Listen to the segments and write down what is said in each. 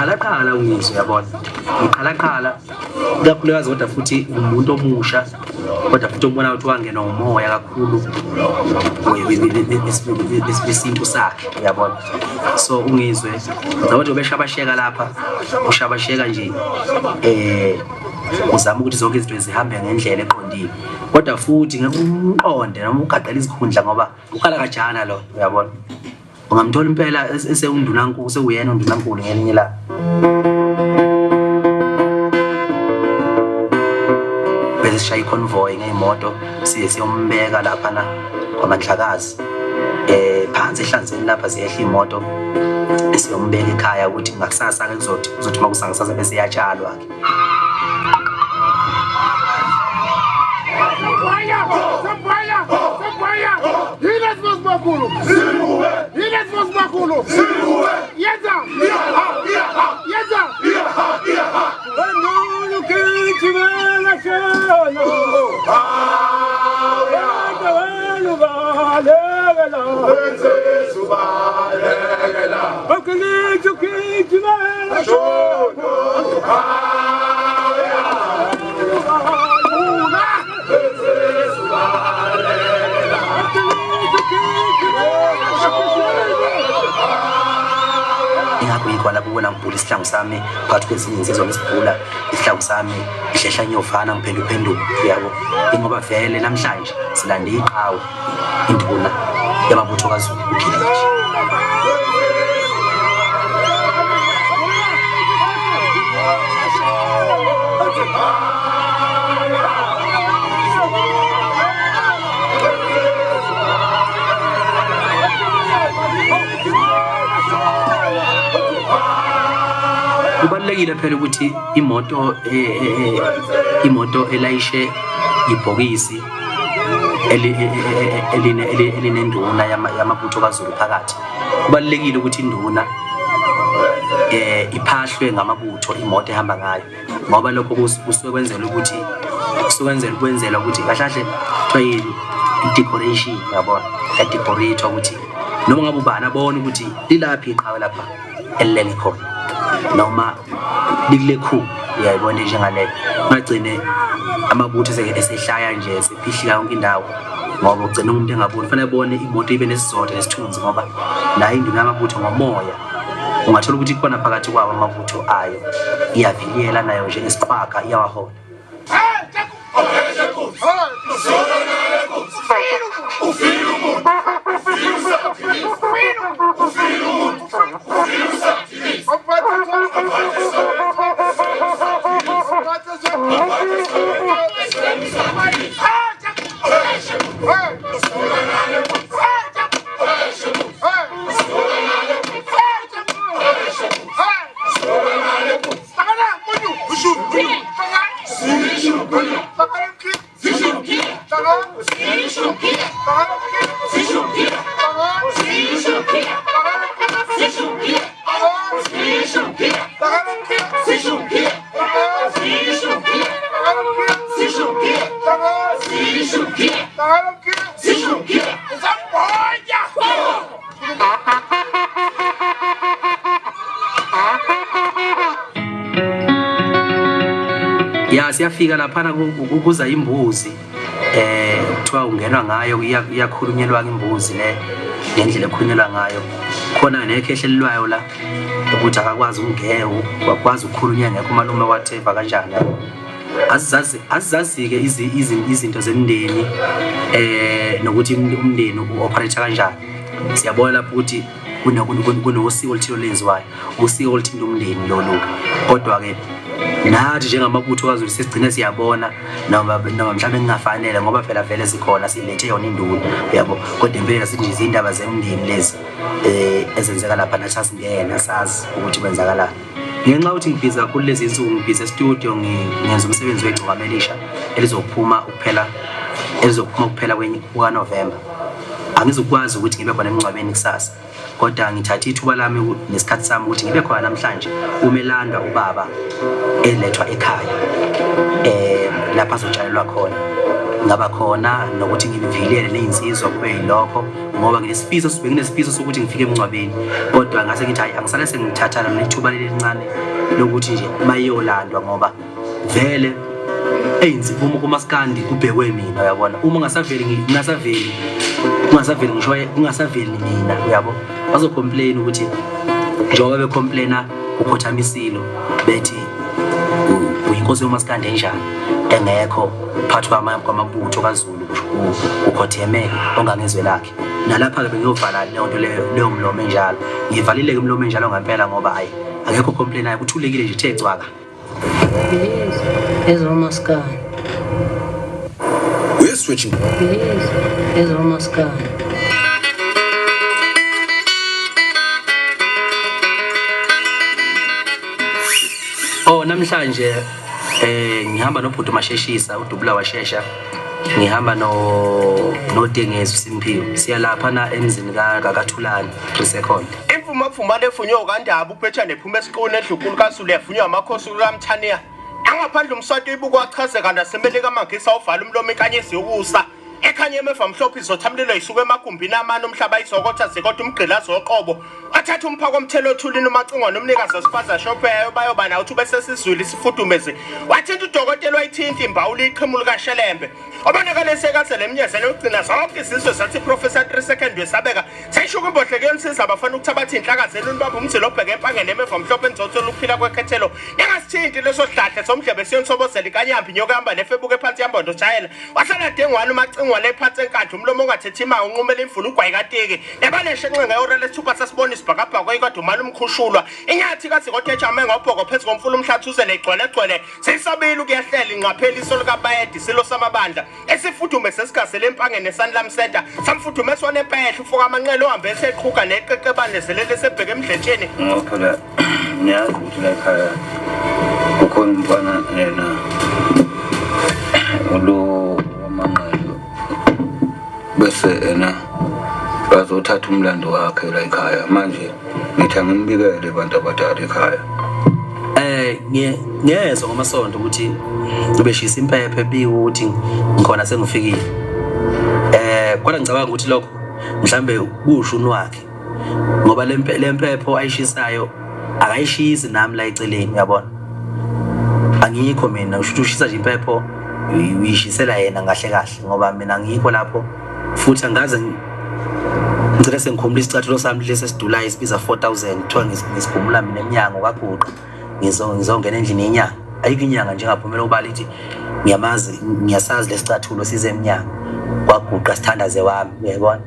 Ngiqhalaqhala uNgizwe, uyabona, ngiqhalaqhala ikakhulukazi, kodwa futhi umuntu omusha, kodwa futhi obona ukuthi wangenwa umoya kakhulu wesintu sakhe, uyabona. So uNgizwe ngicabanga ukuthi beshabasheka lapha, ushabasheka nje uzama ukuthi zonke izinto zihambe ngendlela eqondile, kodwa futhi ngeke umqonde noma ugaqele izikhundla ngoba ukhala kajana lo, uyabona. Ungamthola impela esewundunankulu, sewuyena undunankulu ngelinye ilanga. Bese sishaya iconvoy ngey'moto siye siyombeka laphana kwaMandlakazi, phansi ehlanzeni lapha, ziyehla iy'moto esiyombeka ekhaya ukuthi ngakusasa-ke kuzothi uma kusangasasa bese iyatshalwa-ke. Ingakho yikho lapho ubona ngibhula isihlangu sami phakathi kwezinye insizwa, ngisibhula isihlangu sami ihlehla nyovana ngiphenduphenduka, uyabo, ingoba vele namhlanje silande iqhawe, induna yamabutho kaZulu uGileji. Kubalulekile phela ukuthi imoto elayishe ibhokisi elinenduna yamabutho kaZulu phakathi, kubalulekile ukuthi induna iphahlwe ngamabutho imoto ehamba ngayo, ngoba lokho kusuke kwenzela ukuthi kusuke kwenzela ukwenzela ukuthi kahle kahle kuthiwa yini, i-decoration, uyabona, yadecorate ukuthi noma ngabe ubani abone ukuthi lilaphi iqhawe lapha elilele khona noma likule khu, uyayibona njengaleyo. Ngagcine amabutho esehlaya nje sephihlika yonke indawo, ngoba ugcina umuntu engaboni. Kufanele abone imoto ibe nesizotha nesithunzi, ngoba nayo induna yamabutho ngomoya ungathola ukuthi khona phakathi kwawo amabutho ayo iyaviliyela nayo njengesiqhwaga, iyawahola. Ya, siyafika laphana, kuza imbuzi, kuthiwa ungenwa ngayo, iyakhulunyelwa imbuzi le ngendlela ekhulunyelwa ngayo khona nekhehle elilwayo la ukuthi akakwazi ukungena, wakwazi ukukhulunywa ngekho umalume whatever kanjani. Azizazi-ke izinto zemndeni nokuthi umndeni u-operate kanjani. Siyabona lapho ukuthi kunosiko oluthile olwenziwayo, usiko oluthinta umndeni lolu. Kodwa-ke nathi njengamabutho kaZulu sesigcine siyabona noma mhlawumbe kungafanele, ngoba phela vele sikhona silethe yona induna, uyabo. Kodwa empeleni sithi nje izindaba zemndeni lezi ezenzeka lapha, nathi asingena sazi ukuthi kwenzakalani. Ngenxa yokuthi ngibhizi kakhulu lezi nsuku, ngibhizi e-studio, ngenza umsebenzi wegcokama elisha elizophuma kuphela kukaNovemba. Angizukwazi ukuthi ngibe khona emngcwabeni kusasa, kodwa ngithathe ithuba lami nesikhathi sami ukuthi ngibe khona namhlanje uma elandwa ubaba, elethwa ekhaya lapha azotshalelwa khona. Ngaba khona nokuthi ngivilele nezinsizwa kube yilokho ngoba nginesifiso, benginesifiso sokuthi ngifike emngcwabeni, kodwa ngase ngithi hayi, angisale sengithatha lona ithuba leli elincane lokuthi nje bayolandwa, ngoba vele eyinsibumo kumaskandi kubhekwe mina, uyabona. Uma ngasaveli ngingasaveli, kungasaveli ngisho kungasaveli mina, uyabo, bazocomplain ukuthi njengoba becomplaina ukhothama isilo bethi uyinkosi yomaskandi enjani engekho phakathi kwamabutho kaZulu, ukhotheme ongangezwe lakhe. Nalapha-ke bengiyovala leyo nto leyo, leyo mlomo enjalo. Ngivalile-ke umlomo enjalo ngempela, ngoba hhayi, akekho complainayo, kuthulekile nje, the cwaka. Please, ezomaskandi. We're switching. Please, ezomaskandi. Oh, namhlanje ngihamba nobhuti Masheshisa, udubula washesha. Ngihamba no noDengezi Simphiwe. Siya lapha na emzini ka kaThulani 3 second. Imvuma vuma lefunywe kaNdaba uphethane ephuma esiqoni edlukulu kaZulu yavunywa amakhosi kaMthaniya. Angaphandle umswati ibuko wachazeka nasemelika amangisa uvala umlomo inkanyezi yokusa. Ekhanye emeva mhlophe izothamlilo isuka emagumbini amane umhlaba izokotha zikodwa umgqilazo woqobo. Athatha umphako omthelo othulini umacingwane umnikazi wesipaza shop bayoba nawo uthi bese sizwile isifudumezi. Wathinta udokotela wayithinta imbawula iqhimu likaShelembe. Obonakala esekaze lemnyezelo yokugcina zonke izizwe zathi Professor 3 second wesabeka. Sayishuka imbohleke yomsiza abafana ukuthabatha inhlaka zenu nibamba umzila obheke empangeni emeva mhlophe nizothola ukuphila kwekhethelo. Ningasithinti leso sihlahla somdlebe siyonsobozela ikanyambi inyoka ihamba nefebuke phansi yambondo jayela. Wahlala dengwane umacingwane ephansi enkandla umlomo ongathethi imanga unqumela imvula ugwayi katiki. Nebaleshe encenga ngehora lesithupha sasibona isibhakabhaka ekade umane umkhushulwa. Inyathi kaZikode ejame ngobhoko phezu komfula umhlathi uzele igcwele gcwele. Seyisabile ukuyahlela ingqapheli iso likaBayede isilo samabandla. Esifudume sesigasele empangeni eSanlam Center. Samfudume swanempehla ufoka amanqele ohambe eseqhuga neqeqebane zelele sebheke emdletsheni. Ngoba phela niyazi ukuthi la ekhaya kukhona umfana yena lo wamanqele bese ena bazothatha umlando wakhe la ekhaya. Manje ngithi angimbikele abantu abadala ekhaya. Ngiyezwa ngomasonto ukuthi ubeshisa impepho ebika ukuthi ngikhona sengifikile. Kodwa ngicabanga ukuthi lokho mhlambe kusho unwakhe, ngoba lempepho ayishisayo akayishisi nami la eceleni, uyabona. Angikho mina, usho ukuthi ushisa nje impepho uyishisela yena kahle kahle, ngoba mina angikho lapho futhi angaze ngicela sengikhumula isicathulo sami lesi esidulayo esibiza 4000, kuthiwa ngisikhumula mina emnyango kaGuqa, ngizongena endlini yenyanga. Ayikho inyanga nje engaphumela ubala ithi ngiyamazi, ngiyasazi lesicathulo size emnyango kwaGuqa sithandaze wami, uyayibona.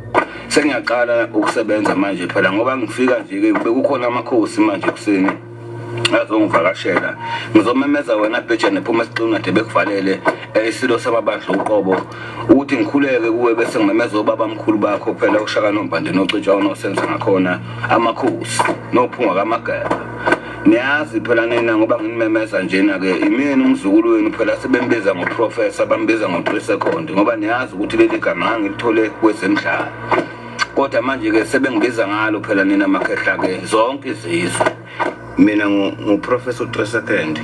Sengiyaqala ukusebenza manje phela, ngoba ngifika nje ke bekukhona amakhosi manje ekuseni azongivakashela. Ngizomemeza wena Bhejane phuma esiqini kade bekuvalele isilo samabandla uqobo ukuthi ngikhuleke kuwe, bese ngimemeza obaba mkhulu bakho phela uShaka noMbande noCitshwa noSenza ngakhona amakhosi noPhunga kaMageba. Niyazi phela nina ngoba nginimemeza njena ke imini umzukulu wenu phela sebembiza ngoprofessor, bambiza ngo3 second, ngoba niyazi ukuthi leli gama ngilithole kwezemidlalo. Kodwa manje ke sebengibiza ngalo phela nina makhehla ke zonke izizwe. Mina nguprofessor 3 second.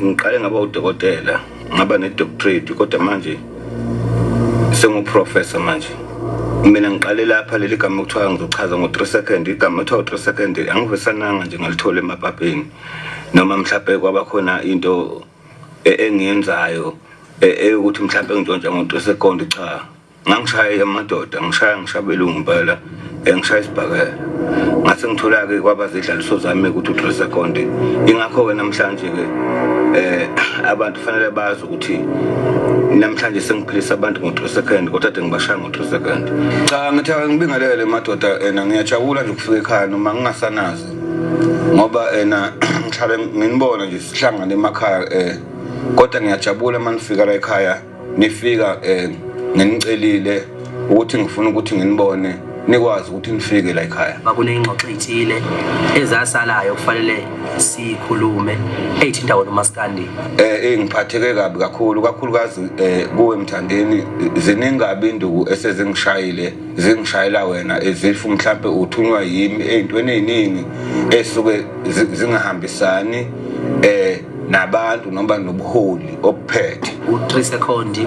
Ngiqale ngaba udokotela, ngaba ne doctorate, kodwa manje senguprofessor manje. Mina ngiqale lapha leli gama okuthiwa ngizochaza ngo3 second, igama ekuthiwa u3 second angivesananga nje ngalithola emapapeni, noma mhlawumbe kwaba khona into engiyenzayo eyokuthi mhlawumbe ngintshontsha ngo3 second. Cha, ngangishaya amadoda, ngishaya ngishabelungu impela, ngishaya isibhakela. Ngase ngithola-ke kwabazidlaliso zami ukuthi u3 second. Ingakho-ke namhlanje-ke abantu fanele bazi ukuthi namhlanje sengiphilisa abantu ngo3 second, kodwa kade ngibashaya ngo3 second. Cha, ngithi ake ngibingelele madoda, ena ngiyajabula nje ukufika ekhaya noma ngingasanazi, ngoba ena ngihlale nginibona nje sihlangane emakhaya, kodwa ngiyajabula uma nifika la ekhaya, nifika nginicelile ukuthi ngifuna ukuthi nginibone, nikwazi ukuthi nifike la ekhaya. Bakuneyingxoxo ey'thile ezasalayo kufanele sikhulume ey'thinta wona umaskandi. Ngiphatheke kabi kakhulu, kakhulukazi kuwe Mthandeni. Ziningi kabi induku esezingishayile, zingishayela wena ezifu mhlambe uthunywa yimi ey'ntweni ey'ningi esuke zingahambisani nabantu noma nobuholi obuphethe. U3 Second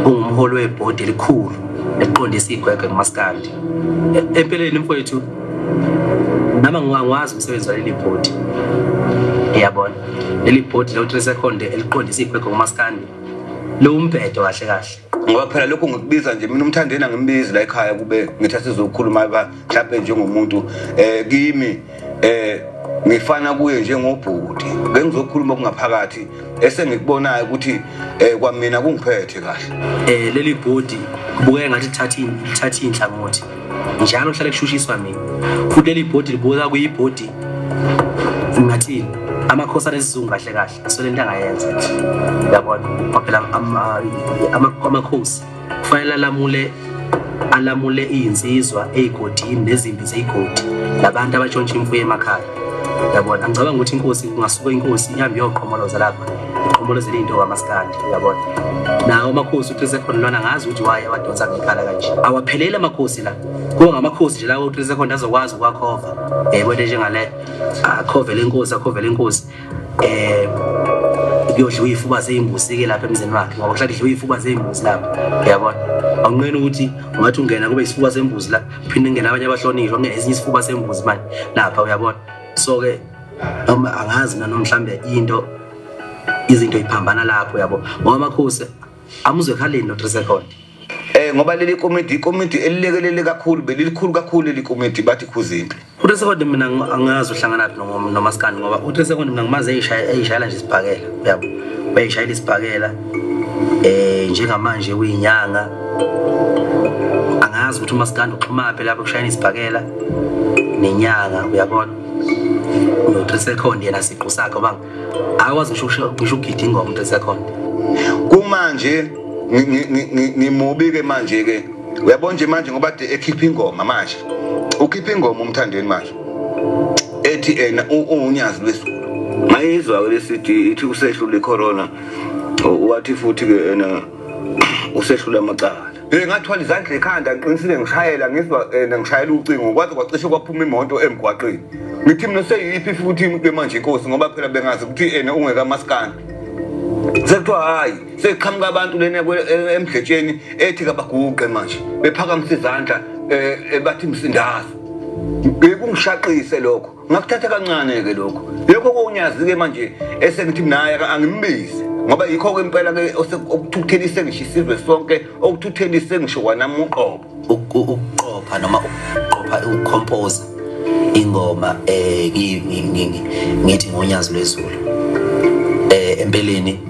ungumholi webhodi elikhulu eqondisa igwegwe kumaskandi. Empeleni mfowethu nama ngiwazi umsebenzi waleli bhodi. Uyabona, leli bhodi lo 3 Second eliqondisa igwegwe kumaskandi lo umbhedo kahle kahle. Ngoba phela lokho ngikubiza nje mina uMthandeni angimbizi la ekhaya kube ngithi sizokhuluma mhlawumbe njengomuntu kimi ngifana kuye njengobhuti, bengizokhuluma okungaphakathi esengikubonayo ukuthi kwamina kungiphethe kahle. Leli bhodi kubukeka ngathi lithatha inhlangothi njalo kuhlale kushushiswa mina, futhi leli bhodi libukeka kuyibhodi ngathini amakhosi anesizungu kahle kahle asole into angayenza. Uyabona, ngoba phela amakhosi kufanele alamule izinsizwa ezigodini nezimpi zeyigodi labantu abatshontsha imfuyo emakhaya. Uyabona, angicabanga ukuthi inkosi kungasuka inkosi ihambe iyoqhomoloza lapha iqhomolozele into kamaskandi. Uyabona, nawo amakhosi u3 Second lona ngazi ukuthi why awadonsa ngekhala kanje. Awaphelele amakhosi la, kuba ngamakhosi nje lawo u3 Second azokwazi ukwakhova. Yebo, njengale akhovele inkosi, akhovele inkosi kuyodliwa izifuba zeyimbuzi ke lapha emzini wakhe, ngoba kuhlala kudliwa izifuba zeyimbuzi lapha. Uyabona, awunqeni ukuthi ungathi ungena kube isifuba sembuzi la, phinde ngena abanye abahlonishwa kungena esinye isifuba sembuzi manje lapha. Uyabona, so ke noma angazi mina noma mhlambe into izinto iphambana lapho. Uyabo, ngoba amakhosi amuzwe ekhaleni no 3 Second. Ngoba leli komiti ikomiti elilekelele kakhulu, belilikhulu kakhulu leli komiti, bathi khuzimpi. U3 Second mina angazi uhlangana phi nomaskandi, ngoba u3 Second mina ngimazi eyishayela nje isibhakela. Uyabo, uyayishayela isibhakela njengamanje uyinyanga. Angazi ukuthi umaskandi uxhumaphi lapho kushayela isibhakela nenyanga. Uyabona, no3 Second yena siqu sakhe ngoba akwazi ngisho ukugida ingoma u3 Second. Kumanje ngimubi ke manje ke, uyabona nje manje ngoba de ekhipha ingoma manje, ukhipha ingoma uMthandeni manje ethi ena unyazi lwezulu. Ngayizwa ke lesithi ithi usehlula icorona, wathi futhi ke ena usehlula amacala. Ngathwala izandla ekhanda ngiqinisile ngishayela ngizwa ngishayela ucingo kwaze kwacishe kwaphuma imoto emgwaqeni. Ngithi mina seyiphi futhi ke manje inkosi, ngoba phela bengazi ukuthi ena ungekamaskandi. Sekuthiwa hayi seqhamuka abantu lena emdletsheni ethi kabaguqe manje bephakamisa izandla bathi msindazo. Bekungishaqise lokho, ngakuthatha kancane ke lokho. Lokho konyazi ke manje esengithi naye angimbize, ngoba yikho ke impela ke okuthuthelise ngisho isizwe sonke, okuthuthelise ngisho kwanami uqobo. Ukuqopha noma ukuqopha ukucompose ingoma ngithi ngonyazi lwezulu. Empeleni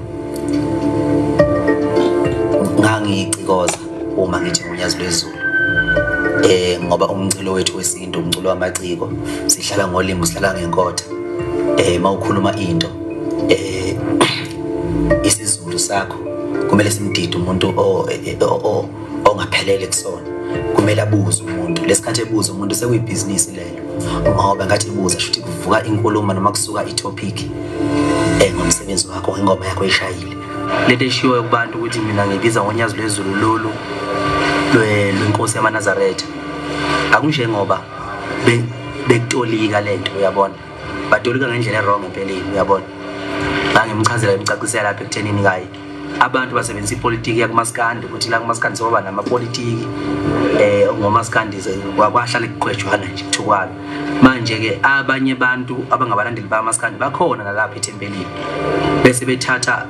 ngangicikoza uma ngithi ngonyazi lwezulu, ngoba umculo wethu wesintu umculo wamaciko, sihlala ngolimi, sihlala ngenkotha. Mawukhuluma into isiZulu sakho kumele simdide umuntu ongaphelele kusona, kumele abuze umuntu. Lesikhathi ebuza umuntu sekuyibhizinisi lelo, ngoba ngathi ebuza shuthi kuvuka inkulumo noma kusuka itopic ngomsebenzi wakho, ngengoma yakho oyishayile. Lento eshiwo kubantu ukuthi mina ngibiza ngonyazi lwezulu lolu lwenkosi yamaNazaretha, akunjengoba bekutolika lento. Uyabona, batolika ngendlela erong empeleni. Uyabona, ngangimchazela ngimcacisela lapha ekuthenini kayi abantu basebenzisa ipolitiki yakumaskandi, ukuthi la kumaskandi soba namapolitiki ngomaskandi kwahlala kuqwejwana nje kuthukwana. Manje ke abanye abantu abangabalandeli bamaskandi bakhona nalapha ethempelini, bese bethatha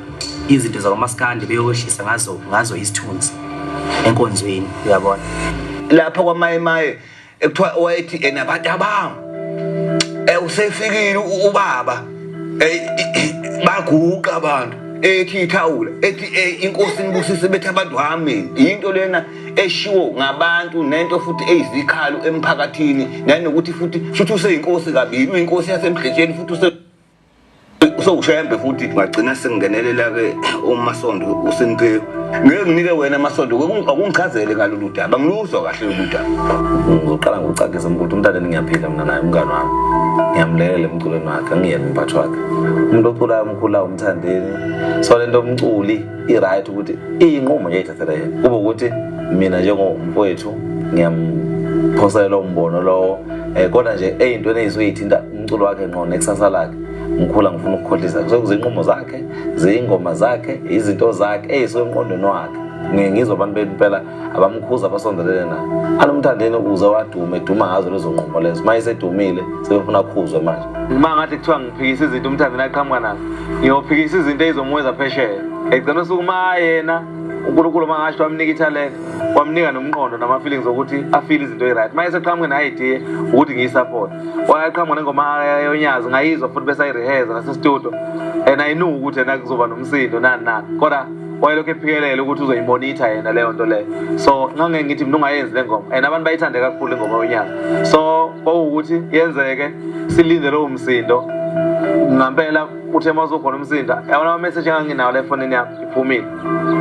izinto zakwaMaskandi beyowehlisa ngazo isithunzi enkonzweni. Uyabona, lapha kwaMaye ekuthiwa wayethi ena abantu abami usefikile ubaba baguqa abantu ethi ithawula ethi inkosi inibusise, bethi abantu amen. Into lena eshiwo ngabantu nento futhi eyizikhalo emphakathini, nanokuthi futhi useyinkosi kabili, uyinkosi yasemdletsheni futhi usewushembe futhi. Ngagcina sengingenelela ke uMasondo uSimphiwe. Ngeke nginike wena Masondo akungichazele ngalolu daba, ngiluzwa kahle lolu daba. Ngizoqala ngokucacisa ukuthi uMthandeni ngiyaphila mina naye umngani wami, ngiyamlekelela emculweni wakhe, angiyena umphathi wakhe. Umuntu oculayo omkhulu uMthandeni, so lento omculi i-right ukuthi iyinqumo nje ayithathela yena, kube ukuthi mina njengomfowethu ngiyamphosela umbono lowo, kodwa nje eyintweni eyisuke yithinta umculo wakhe ngqo nekusasa lakhe. Ngikhula ngifuna ukukhohlisa. Kusuke kuzinqumo zakhe, ziyingoma zakhe, izinto zakhe eyisuke emqondweni wakhe. Ngiye ngizwe abantu bethu impela abamkhuza abasondelene naye. Anomthandeni uze waduma eduma ngazo lezo nqumo lezo. Uma esedumile sebefuna akhuzwe manje. Uma ngathi kuthiwa ngiphikisa izinto uMthandeni aqhamuka nazo, ngiyophikisa izinto ey'zomuweza phesheya. Egcina usuku uma yena uNkulunkulu uma ngasho wamnika ithalente, wamnika nomqondo nama-feelings okuthi afile izinto eyi-right. Uma eseqhamuke ne-idea ukuthi ngiyi-support. Wayaqhamuka nengoma yonyazi ngayizwa futhi bese ayireheza nasestudio. And I knew ukuthi yena kuzoba nomsindo nani nani. Kodwa wayelokhu ephikelela ukuthi uzoyimonitha yena leyo nto leyo. So ngangeke ngithi mina ungayenzi le ngoma. And abantu bayithande kakhulu ingoma yonyazi. So kwakuwukuthi yenzeke silinde lowo msindo. Ngampela uthe uma usukhona umsindo, yabona ama-message enganginawo la efonini yami iphumile.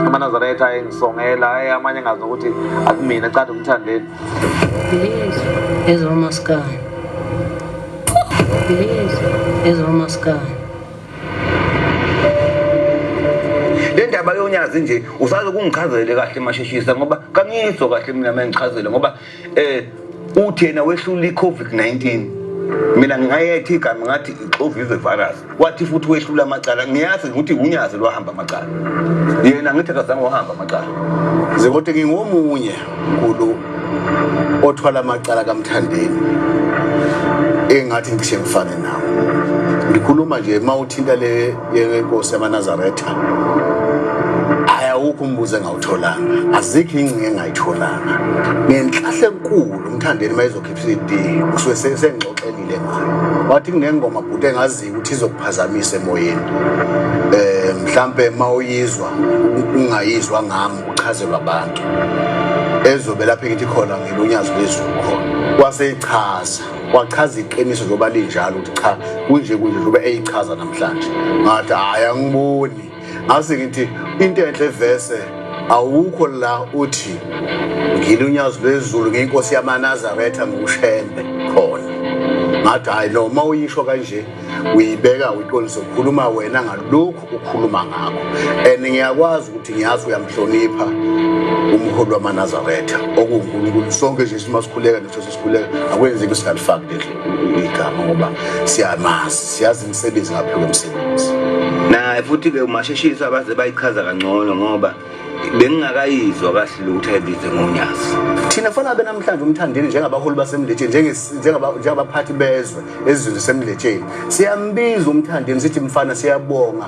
AmaNazaretha ayengisongela, amanye engazi nokuthi akumina, cade uMthandeni. Lezi ezomaskandi. Lezi ezomaskandi. Le ndaba yonyazi nje usaze kungichazele kahle masheshisa ngoba kangizwa kahle mina mengichazele ngoba uthi yena wehlula i-COVID-19. Mina ngingayethi igama ngathi ixovizwe virus. Wathi futhi wehlula amacala. Ngiyazi ukuthi unyazi lwahamba amacala. Yena ngithi akazange wahamba amacala. Zikoti ngingomunye mkhulu othwala amacala kaMthandeni engathi ngishe ngifane nawo. Ngikhuluma nje uma uthinta le yenkosi yamaNazaretha, ayawukho umbuzo engawutholanga, azikho ingcinga engayitholanga. Ngenhlahla enkulu uMthandeni uma ezokhipha i-CD kusuke sengixoxelile ngayo. Wathi kunengoma bhuti engaziyo ukuthi izokuphazamisa emoyeni. Mhlambe mawuyizwa ungayizwa ngami uchazelwa abantu. Ezobe lapha ngithi khona ngilunyazi lwezulu khona. Waseyichaza, wachaza iqiniso njengoba linjalo ukuthi cha kunje kunje njengoba eyichaza namhlanje. Ngathi hayi angiboni. Ngase ngithi into enhle vese awukho la uthi ngilunyazi lwezulu ngiyinkosi yamaNazaretha nguShembe khona. Ngathi hayi noma uyisho kanje uyibeka uyiqondise ukhuluma wena ngalokhu ukhuluma ngakho. And ngiyakwazi ukuthi ngiyazi uyamhlonipha umholi wamaNazaretha okuwuNkulunkulu. Sonke nje uma sikhuleka ngisho sesikhuleka akwenzeki singalifaki leli igama ngoba siyamazi, siyazi imisebenzi ngaphezu kwemisebenzi. Naye futhi ke umasheshisa baze bayichaza kangcono ngoba bengingakayizwa kahle ukuthi ayibize ngonyazi. Thina fana abe namhlanje uMthandeni njengabaholi basemletsheni, njengabaphathi bezwe ezizweni zasemletsheni, siyambiza uMthandeni sithi mfana siyabonga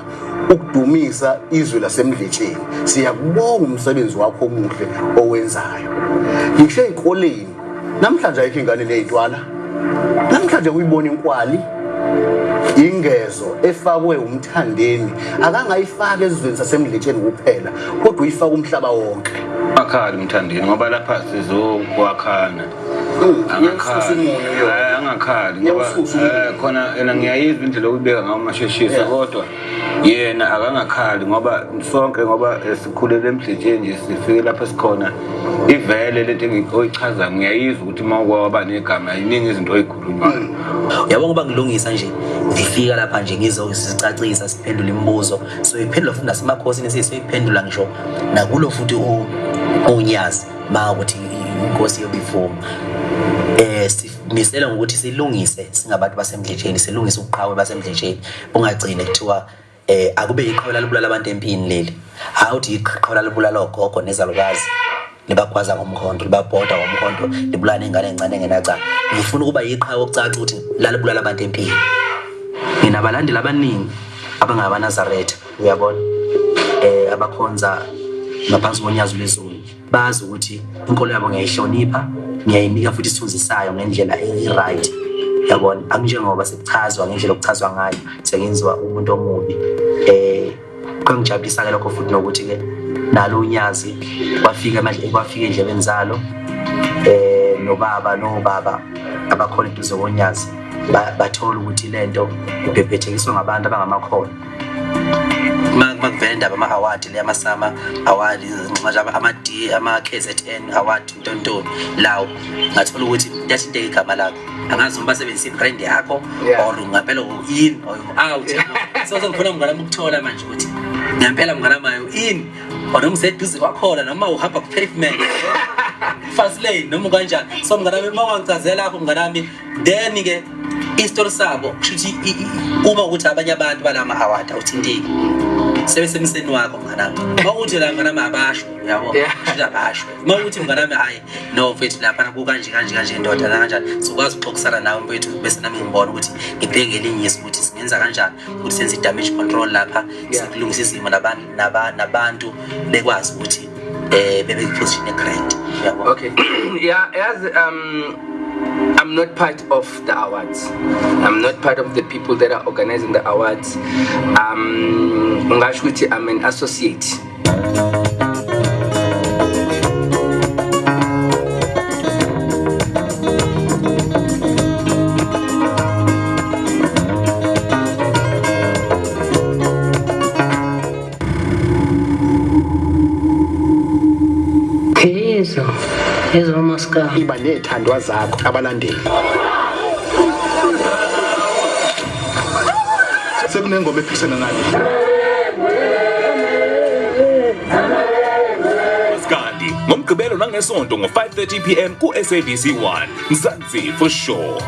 ukudumisa izwe lasemdletsheni, siyakubonga umsebenzi wakho omuhle owenzayo. Ngisho ey'koleni namhlanje ayikho ingane ney'ntwala, namhlanje uyibona inkwali ingezo efakwe uMthandeni, akangayifaki ezizweni sasemdletsheni kuphela kodwa uyifaka umhlaba wonke. Akhali uMthandeni ngoba lapha sizokwakhana. Angakhali ngoba khona yena ngiyayizwa indlela okuyibeka ngayo masheshisa, kodwa yena akangakhali ngoba sonke ngoba sikhulele emdletsheni nje sifike lapha esikhona ivele lento oyichazayo ngiyayizwa ukuthi uma ukwaba negama iningi izinto oyikhulunywayo. Uyabona ngoba ngilungisa nje ngifika lapha nje ngizosicacisa siphendule imibuzo, soyiphendula futhi nasemakhosini sisoyiphendula ngisho nakulo futhi unyazi ma ukuthi inkosi yobivuma. Simisela ngokuthi silungise singabantu basemdletsheni, silungise ubuqhawe basemdletsheni, ungagcine kuthiwa akube iqhawe lalibulala abantu empini leli. Hayi uthi iqhawe lalibulala ogogo nezalukazi, libagwaza ngomkhonto, libabhoda ngomkhonto, libulala nengane encane engenacala. Ngifuna ukuba iqhawe okucaca ukuthi lalibulala abantu empini. Nginabalandeli abaningi abangabanazaretha, uyabona, abakhonza ngaphansi konyazi lwezulu, bazi ukuthi inkolo yabo ngiyayihlonipha, ngiyayinika futhi isithunzi sayo ngendlela e-right. Yabona, akunjengoba sekuchazwa ngendlela okuchazwa ngayo, sengenziwa umuntu omubi. Kuyangijabulisa ke lokho futhi nokuthi ke nalo unyazi kwafika manje, kwafika endlebeni zalo, nobaba nobaba abakhona eduze konyazi bathola ukuthi lento ibhebhethekiswa ngabantu abangamakholwa. Makuvela indaba ama-award le, ama-SAMA award, ama-D, ama-KZN award, ntontoni lawo, ngathola ukuthi liyathinteka igama lakho. Angazi noma basebenzisa i-brand yakho or ngampela u-in or u-out. So sengifuna mngane wami ukuthola manje ukuthi ngempela mngane wami u-in or noma useduze kwakhona noma uhamba ku-pavement fast lane noma kanjani. So mngane wami uma ungangichazela lapho mngane wami, then ke Isitori sabo kusho ukuthi uma ukuthi abanye abantu balama award awuthinteki, sebesemseni wakho mnganami. Uma uthi la mnganami abasho, uyabo, kusho abasho. Uma uthi mnganami hayi no mfethu lapha kukanje kanje kanje ndoda la kanjani, sokwazi ukuxoxisana nawe mfethu, bese nami ngibona ukuthi ngibheke ngelinye iso ukuthi singenza kanjani ukuthi senze i-damage control lapha, sikulungisa izimo nabantu bekwazi ukuthi bebe position e-grand, uyabo. Okay. Yeah, as I'm not part of the awards. I'm not part of the people that are organizing the awards. Ngasho ukuthi I'm an associate. Yizo ezomaskandi. Iba nezithandwa zakho abalandeli. Sekunengoma ephikisana nani. Maskandi ngoMgqibelo nangeSonto ngo-5:30 p.m. ku-SABC 1. Mzansi for sure.